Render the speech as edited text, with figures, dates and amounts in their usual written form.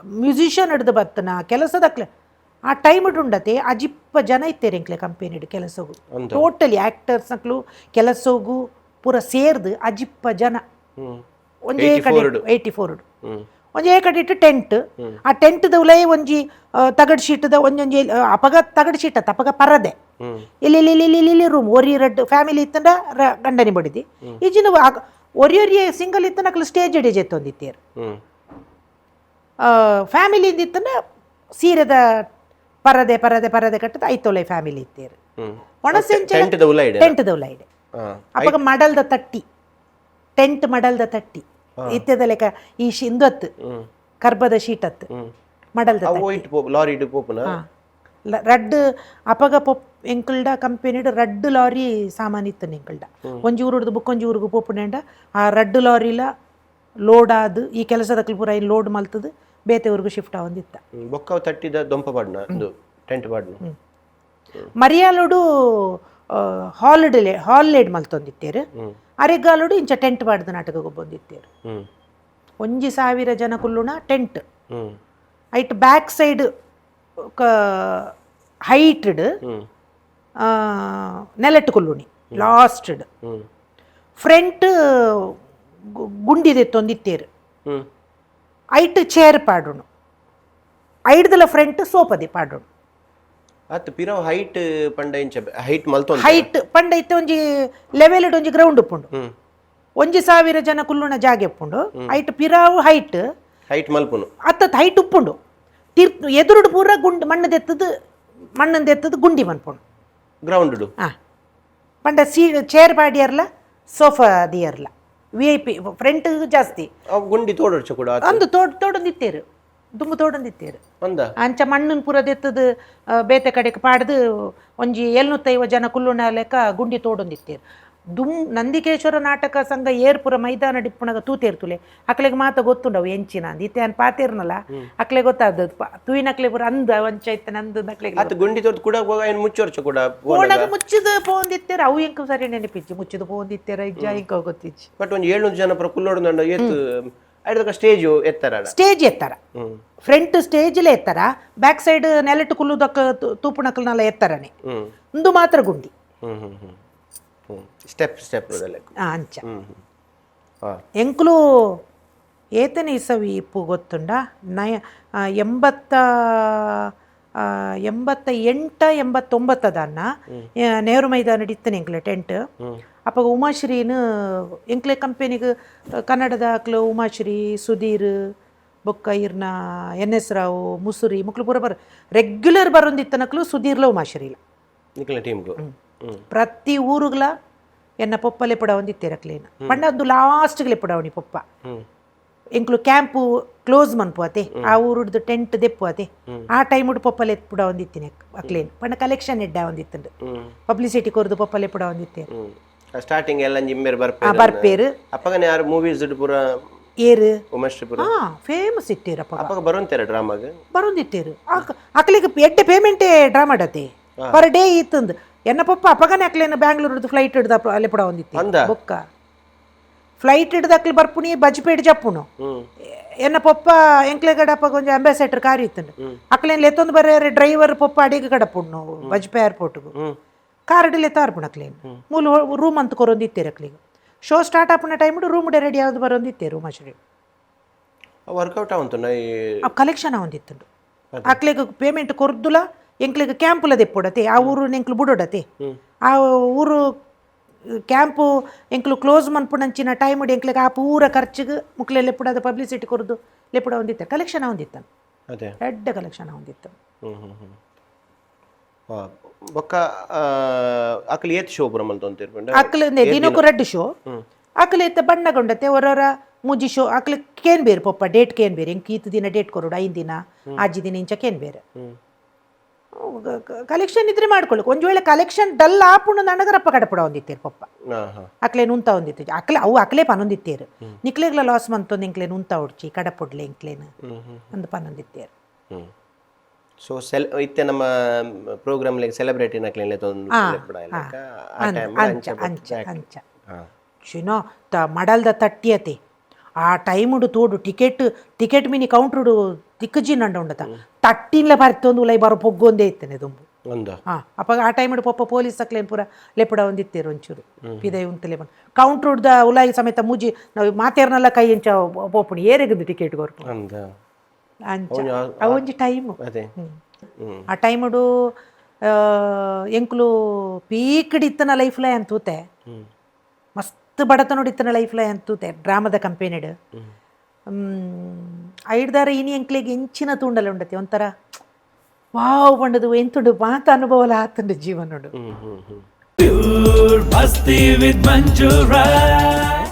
Musician ಹಿಡ್ದು ಬತ್ತನ ಕೆಲಸದಕ್ಲೆ ಆ time ಉಂಡತೆ ಅಜಿಪ್ಪ ಜನ ಇತ್ತೇರು ಎಂಕ್ಲೆ ಕಂಪೆನಿಡ್ ಕೆಲಸಗು. ಅಂದ. ಟೋಟಲಿ ಆ್ಯಕ್ಟರ್ಸ್ ನಕ್ಲು ಕೆಲಸಗು ಪೂರ ಸೇರ್ದು ಅಜಿಪ್ಪ ಜನ. ಒಂಜೇ ಕಡೆ. 84 ಡು. 84. ಒಂಜೇ ಕಡೆ ಇಟ್ಟು ಟೆಂಟ್. ಆ ಟೆಂಟ್ ದೌಲೇ ಒಂಜಿ ತಗಡ್ ಶೀಟ್ದ ಒಂಜೊಂಜಿ ಅಪಗ ತಗಡ್ ಶೀಟ್ ಅತ್ತ, ಅಪಗ ಪರದೆ. ಇಲ್ಲಿ ಇಲ್ಲಿ ಇಲ್ಲಿ ಇಲ್ಲಿ ಇಲ್ಲಿ ರೂಮ್. ಒರಿ ರಡ್ಡ್ ಫ್ಯಾಮಿಲಿ ಇತ್ತಂಡ ಗಂಡನಿ ಬಡಿದಿ ಈಜಿನ ಒರಿ ಒರಿ ಸಿಂಗಲ್ ಇತ್ತನ ಅಕ್ಲು ಸ್ಟೇಜ್ ಅಡಿ ಜೆತ್ತೊಂದಿತ್ತೇರು. ಫ್ಯಾಮಿಲಿ ಇತ್ತಂಡ ಸೀರೆದ ಪರದೆ ಪರದೆ ಪರದೆ ಕಟ್ಟದ ಐತೊಲೆ ಫ್ಯಾಮಿಲಿ ಇತ್ತೇರು. ಒಣಸೆಂಚ. ಟೆಂಟ್ ದ ಉಲ ಇದೆ. ಟೆಂಟ್ ದೌಲ ಇದೆ. ಅಪಗ ಮಡಲ್ದ ತಟ್ಟಿ ಟೆಂಟ್, ಮಡಲ್ದ ತಟ್ಟಿ ಇತ್ಯದ ಲೆಕ್ಕ ಈ ಇಂದತ್ತು ಕರ್ಬದ ಶೀಟ್ ಅತ್ತು, ಮಡಲ್ದ ಅವು ತಟ್ಟಿ. ಇಟ್ಟು ಪೋಪ್ ಲಾರಿ ಇಟ್ಟು ಪೋಪುನ. ಹಾ. ರಡ್ಡ್ ಅಪಗ ಪೊಪ್ ಎಂಕಲ್ಡ ಕಂಪೆನಿಡ್ ರಡ್ಡ್ ಲಾರಿ ಸಾಮಾನ್ ಇತ್ತು ಎಂಕಲ್ಡ. ಒಂಜಿ ಊರುಡ್ದು ಬುಕ್ಕೊಂಜಿ ಊರುಗು ಪೋಪುನೇಂಡ ಆ ರಡ್ಡ್ ಲಾರಿಲ ಲೋಡ್ ಆದ್ ಈ ಕೆಲಸದಕ್ಲು ಪೂರ ಲೋಡ್ ಮಲ್ತದು ಬೇತೆ ಊರುಗು ಶಿಫ್ಟ್ ಆವೊಂದಿತ್ತ. ಬೊಕ್ಕ ಅವು ತಟ್ಟಿದ ದೊಂಪ ಪಾಡ್ನ, ಇದು ಟೆಂಟ್ ಪಾಡ್ನ. ಮರಿಯಾಲುಡು ಹಾಲ್ ಹಾಲ್ ಲೇಡ್ ಮಲ್ತೊಂದಿತ್ತೇರು. ಅರೆಗಾಲುಡು ಇಂಚ ಟೆಂಟ್ ಪಾಡ್ದು ನಾಟಕ ಗೊಬ್ಬೊಂದಿತ್ತೇರು. 1000 ಜನ ಕುಲ್ಲುಣ ಟೆಂಟ್. ಐಟ್ ಬ್ಯಾಕ್ ಸೈಡ್ ಹೈಟ್ಡ್ ನೆಲಟ್ ಕುಲ್ಲುಣಿ ಲಾಸ್ಟ್ಡ್. ಫ್ರಂಟ್ ಗುಂಡಿದೆತ್ತೊಂದಿತ್ತೇರು. ಐಟ್ ಚೇರ್ ಪಾಡುಣು, ಐಡ್ದಲ ಫ್ರಂಟ್ ಸೋಪದಿ ಪಾಡುಣು. ಅತ್ ಪಿರವ್ ಹೈಟ್ ಪಂಡ ಇಂಚ ಹೈಟ್ ಮಲ್ತೊಂದು. ಹೈಟ್ ಪಂಡ ಇತ್ತೆ ಒಂಜಿ ಲೆವೆಲ್ ಒಂಜಿ ಗ್ರೌಂಡ್ ಉಪ್ಪುಂಡು. 1000 ಜನ ಕುಲ್ಲುಣ ಜಾಗೆ ಉಪ್ಪುಂಡು. ಐಟ್ ಪಿರಾವು ಹೈಟ್. ಹೈಟ್ ಮಲ್ಪುನು. ಅತ್ತ ಹೈಟ್ ಉಪ್ಪುಂಡು. ತಿರ್ ಎದುರುಡು ಪೂರ ಗುಂಡು ಮಣ್ಣು ದೆತ್ತದು, ಮಣ್ಣು ದೆತ್ತದು ಗುಂಡಿ ಮನ್ಪುಂಡು. ಗ್ರೌಂಡ್. ಆ ಪಂಡ ಸೀ ಚೇರ್ ಪಾಡಿಯರ್ಲ, ಸೋಫಾ ದಿಯರ್ಲ, V I P front ಜಾಸ್ತಿ. ಅವು ಗುಂಡಿ ತೋಡೊಡ್ಚ ಕೂಡ. ಅಂದು ತೋಡ್ ತೋಡೊಂದಿತ್ತೇರು, ದುಂಬು ತೋಡೊಂದಿತ್ತೇರು. ಅಂದ. ಅಂಚ ಮಣ್ಣನ್ ಪೂರ ದೆತ್ತದು ಬೇತೆ ಕಡೆಗೆ ಪಾಡ್ದು ಒಂಜಿ 750 ಜನ ಕುಲ್ಲುಣ ಲೆಕ್ಕ ಗುಂಡಿ ತೋಡೊಂದಿತ್ತೇರು. ದುಂ ನಂದಿಕೇಶ್ವರ ನಾಟಕ ಸಂಘ ಏರ್ಪುರ ಮೈದಾನ ಡಿಪ್ಪುಣಗ ತೂತೇರ್ತುಲೆ ಅಕ್ಲೆಗ್ ಮಾತ ಗೊತ್ತುಂಡವು ಎಂಚಿನ ಅಂದ್. ಇತ್ತೆ ಅನ್ ಪಾತೇರ್ನಲ್ಲ, ಅಕ್ಲೆ ಗೊತ್ತಾದದ್ದು ತೂಯಿನಕ್ಲೆ ಪೂರ ಅಂದ ಅಂಚ ಇತ್ತೆ ನಂದು ನಕ್ಲೆಗ್. ಅತ್ ಗುಂಡಿ ತೋಡ್ ಕೂಡ ಏನು ಮುಚ್ಚೊರ್ಚ ಕೂಡ. ಪೋಣಗ ಮುಚ್ಚಿದ ಪೋಂದಿತ್ತೇರು. ಅವು ಎಂಕ ಸರಿ ನೆನಪಿಜ್ಜಿ, ಮುಚ್ಚಿದ ಪೋಂದಿತ್ತೇರ ಇಜ್ಜ ಎಂಕ ಗೊತ್ತಿಜ್ಜಿ. ಬಟ್ ಒಂದು 700 ಜನ ಪುರ ಕುಲ್ಲೊಡು ಏತ್ ಐದಕ ಸ್ಟೇಜ್ ಎತ್ತರ. ಸ್ಟೇಜ್ ಎತ್ತರ. ಫ್ರಂಟ್ ಸ್ಟೇಜ್ಲೇ ಎತ್ತರ, ಬ್ಯಾಕ್ ಸೈಡ್ ನೆಲಟ್ಟು ಕುಲ್ಲುದಕ್ಕ ತೂಪುಣಕ್ಲನೆಲ್ಲ ಎತ್ತರನೆ. ಉಂದು ಮಾತ್ರ ಗುಂಡಿ. ಹ್ಮ್ ಹ್ಮ್ ಹ್ಮ್ ಹ್ಮ್ ಸ್ಟೆಪ್ ಸ್ಟೆಪ್ ಲೆಕ್ಕ. ಆ, ಅಂಚ. ಹ್ಮ್ ಹ್ಮ್ ಹಾ. ಎಂಕ್ಲು ಏತನೇ ಇಸವಿ ಇಪ್ಪು ಗೊತ್ತುಂಡ? ನಯ 88 89ದನ್ನ ನೆಹರು ಮೈದಾನ ಇತ್ತನೆ ಎಂಕ್ಲೆ ಟೆಂಟ್. ಅಪ್ಪಗ ಉಮಾಶ್ರೀನ ಎಂಕ್ಲೆ ಕಂಪೆನಿಗೆ ಕನ್ನಡದ ಅಕ್ಲು ಉಮಾಶ್ರೀ, ಸುಧೀರ್, ಬೊಕ್ಕ ಇರ್ನ ಎನ್ ಎಸ್ ರಾವ್, ಮುಸುರಿ ಮುಕ್ಲು ಪೂರ ಬರ ರೆಗ್ಯುಲರ್ ಬರೊಂದಿತ್ತನಕ್ಲು ಸುಧೀರ್ಲ ಉಮಾಶ್ರೀಲ. ನಿಕ್ಲ ಟೀಮ್ಗು ಹ್ಮ್. ಪ್ರತಿ ಊರುಗ್ಲ ಎನ್ನ ಪೊಪ್ಪಲೆ ಪುಡ ಒಂದಿತ್ತೇರು ಅಕ್ಲೇನ. ಪಂಡ ಅದು ಲಾಸ್ಟ್ಗ್ಲೆ ಪುಡವಣಿ ಪೊಪ್ಪ. ಎಂಕ್ಲು ಕ್ಯಾಂಪು ಕ್ಲೋಸ್ ಮನ್ಪು ಅತೆ, ಆ ಊರುಡ್ದು ಟೆಂಟ್ ದೆಪ್ಪು ಅತೆ, ಆ ಟೈಮ್ ಪೊಪ್ಪಲೆ ಪುಡ ಒಂದಿತ್ತಿನ ಅಕ್ಲೇನ್. ಪಂಡ ಕಲೆಕ್ಷನ್ ಎಡ್ಡ ಒಂದಿತ್ತುಂಡು. ಪಬ್ಲಿಸಿಟಿ ಕೊರ್ದು ಪೊಪ್ಪಲೆ ಪುಡ ಒಂದಿತ್ತೇರು. ಸ್ಟಾರ್ಟಿಂಗ್ ಎಲ್ಲ ಜಿಮ್ಮೇರ್ ಬರ್ಪೇರು. ಬರ್ಪೇರು. ಅಪ್ಪಗನೆ ಯಾರು ಮೂವೀಸ್ ಪೂರ. ಏರು? ಉಮಾಶ್ರೀ ಪೂರ. ಹಾ, ಫೇಮಸ್ ಇತ್ತೇರಪ್ಪ. ಅಪ್ಪಗ ಬರುವಂತೇರ ಡ್ರಾಮಾಗ? ಬರೊಂದಿತ್ತೇರು. ಅಕ್ಲಿಗೆ ಎಡ್ಡೆ ಪೇಮೆಂಟೇ ಡ್ರಾಮಾಡತೆ ಪರ್ ಡೇ ಇತ್ತಂದು. ಎನ್ನ ಪಪ್ಪ ಅಪ್ಪಗನೆ ಅಕ್ಲೇನ ಬ್ಯಾಂಗ್ಳೂರ್ದು ಫ್ಲೈಟ್ ಹಿಡ್ದು ಅಲ್ಲೇ ಪುಡ ಒಂದಿತ್ತೆ. ಅಂದ. ಬೊಕ್ಕ ಫ್ಲೈಟ್ ಹಿಡ್ದು ಅಕ್ಲಿ ಬರ್ಪುಣಿ, ಬಜ್ಪೇಟ್ ಜಪ್ಪುನು. ಎನ್ನ ಪೊಪ್ಪ ಎಂಕ್ಲೆ ಗಡಪ್ಪ ಒಂಜಿ ಅಂಬಾಸೆಡರ್ ಕಾರ್ ಇತ್ತಂಡು. ಅಕ್ಲೇನ್ ಲೆತ್ತೊಂದು ಬರ್ಯಾರೆ ಡ್ರೈವರ್ ಪೊಪ್ಪ ಅಡಿಗೆ ಕಡಪುಣ್ಣು ಬಜ್ಪೆ ಏರ್ಪೋರ್ಟ್ಗು. ಕಾರ್ ಲೆತ್ತಾರ್ಪುಣ ಅಕ್ಲೇನ್. ಮೂಲು ರೂಮ್ ಅಂತ ಕೊರೊಂದಿತ್ತೇರು ಅಕ್ಲಿಗೆ. ಶೋ ಸ್ಟಾರ್ಟ್ ಆಪುನ time room ready ಯಾವ್ದು ಬರೊಂದಿತ್ತೇರು ಉಮಾಶ್ರೀ. ವರ್ಕೌಟ್ ಆವಂತು ಈ. ಆ ಕಲೆಕ್ಷನ್ ಒಂದಿತ್ತುಂಡು. ಅಕ್ಲೆಗ್ ಪೇಮೆಂಟ್ ಕೊರ್ದುಲ ಎಂಕ್ಲೆಗ್ ಕ್ಯಾಂಪುಲ ದೆಪ್ಪೊಡತೆ, ಆ ಊರು ಎಂಕ್ಲು ಬುಡೊಡತೆ. ಆ ಊರು ಕ್ಯಾಂಪು ಎಂಕ್ಲು ಕ್ಲೋಸ್ ಮನ್ಪುಣಂಚಿನ ಟೈಮ್ ಎಂಕ್ಲೆಗ್ ಆ ಪೂರ ಖರ್ಚಿಗೆ ಮುಕ್ಲೆ ಲೆಪ್ಪುಡದ ಪಬ್ಲಿಸಿಟಿ ಕೊರ್ದು ಲೆಪ್ಪುಡ ಒಂದಿತ್ತ. ಕಲೆಕ್ಷನ್ ಒಂದಿತ್ತ. ಎಡ್ಡೆ ಕಲೆಕ್ಷನ್ ಒಂದಿತ್ತು. ಹ್ಮ್ ಹ್ಮ್ ಹ್ಮ್ ಹಾ ಬೊಕ್ಕ ಅಕ್ಲು ಏತ್ ಶೋ ಪೂರ ಮಲ್ತೊಂತಿರ್ ಪಂಡ? ಅಕ್ಲು ದಿನಕ್ಕೂ ರಡ್ಡು ಶೋ. ಅಕ್ಲು ಇತ್ತ ಬಣ್ಣಗೊಂಡತೆ ಹೊರೊರ ಮೂಜಿ ಶೋ. ಅಕ್ಲು ಕೇನ್ ಬೇರು ಪೊಪ್ಪ ಡೇಟ್ ಕೇನ್ ಬೇರು, ಎಂಕ್ ಈತ್ ದಿನ ಡೇಟ್ ಕೊರೊಡು, 5 ದಿನ 6 ದಿನ ಇಂಚ ಕೇನ್ ಬೇರೆ. ಕಲೆಕ್ಷನ್ ಇದ್ರೆ ಮಾಡ್ಕೊಳ್ಳಿ. ಒಂಜಿ ವೇಳೆ ಕಲೆಕ್ಷನ್ ಡಲ್ ಆಪುಂಡು ನನಗರಪ್ಪ ಕಡಪಡ ಒಂದಿತ್ತೇರು ಪಪ್ಪ. ಹಾ ಹಾ ಅಕ್ಲೇನು ಉಂತ ಒಂದಿತ್ತು. ಅಕ್ಲೆ ಅವು ಅಕ್ಲೆ ಪನೊಂದಿತ್ತೇರು, ನಿಕ್ಲೆಗ್ಲ ಲಾಸ್ ಮಂತೊಂದು ಎಂಕ್ಲೇನು ಉಂತ ಉಡ್ಚಿ ಕಡಪೊಡ್ಲೆ ಎಂಕ್ಲೇನು ಹ್ಮ್ ಹ್ಮ್ ಅಂದ್ ಪನೊಂದಿತ್ತೇರು. ಹ್ಮ್ ಸೊ ಸೆಲ್ ಇತ್ತೆ ನಮ್ಮ ಪ್ರೋಗ್ರಾಮ್ ಲೈಕ್ ಸೆಲೆಬ್ರಿಟಿ ನಕ್ಲೆನ್ ಲೆತ್ತೊಂದು ಲೆಪ್ಪುಡ ಲೆಕ್ಕ ಆ ಟೈಮ್. ಅಂಚ ಅಂಚ ಅಂಚ. ಚಿನೋ ತ ಮಡಲ್ದ ತಟ್ಟಿಯತೆ ಆ ಟೈಮುಡು ತೋಡು ticket ticket mini ಕೌಂಟ್ರುಡು. ತಿಕ್ಕಜಿ ನಂಡ ಉಂಡತ ತಟ್ಟಿನ್ಲ ಪರ್ತೊಂದು ಉಲೈ ಬರೋ ಪೊಗ್ಗೊಂದೇ ಇತ್ತನೆ ದುಂಬು. ಒಂದ. ಹಾ, ಅಪ್ಪ ಆ ಟೈಮ್ ಪೊಪ್ಪ ಪೊಲೀಸ್ ಅಕ್ಲೇನ್ ಪೂರ ಲೆಪುಡ ಒಂದಿತ್ತೇರು ಒಂಚೂರು ಪಿದೈ ಉಂತಲೆ ಕೌಂಟ್ರ್ ದ ಉಲಾಯಿ ಸಮೇತ ಮೂಜಿ ನಾವು ಮಾತೇರ್ನಲ್ಲ ಕೈ ಎಂಚ ಪೋಪುಣಿ ಏರೆಗಂದು ಟಿಕೆಟ್ ಕೊರ್ಪು. ಅಂದ. ಅಂಚ ಅವೊಂಜಿ ಟೈಮು. ಅದೇ ಹ್ಮ್. ಆ ಟೈಮುಡು ಎಂಕ್ಲು ಪೀಕ್ಡ್ ಇತ್ತನ ಲೈಫ್ಲ ಅಂತೂತೆ. ಮಸ್ತ್ ಬಡತನೋಡು ಇತ್ತನ ಲೈಫ್ಲ ಅಂತೂತೆ ಡ್ರಾಮದ ಕಂಪೆನಿಡ್. ಐಡ್ದಾರ ಇನಿ ಎಂಕ್ಲೆಗ್ ಎಂಚಿನ ತೂಂಡಲ ಉಂಡತಿ ಒಂಥರ ವಾವ್ ಪಂಡದು ಎಂತುಂಡು ಮಾತ ಅನುಭವಲ ಆತುಂಡು ಜೀವನೋಡು. ಹ್ಮ್ ಹ್ಮ್ ಹ್ಮ್ Pure Masti with Manju Rai.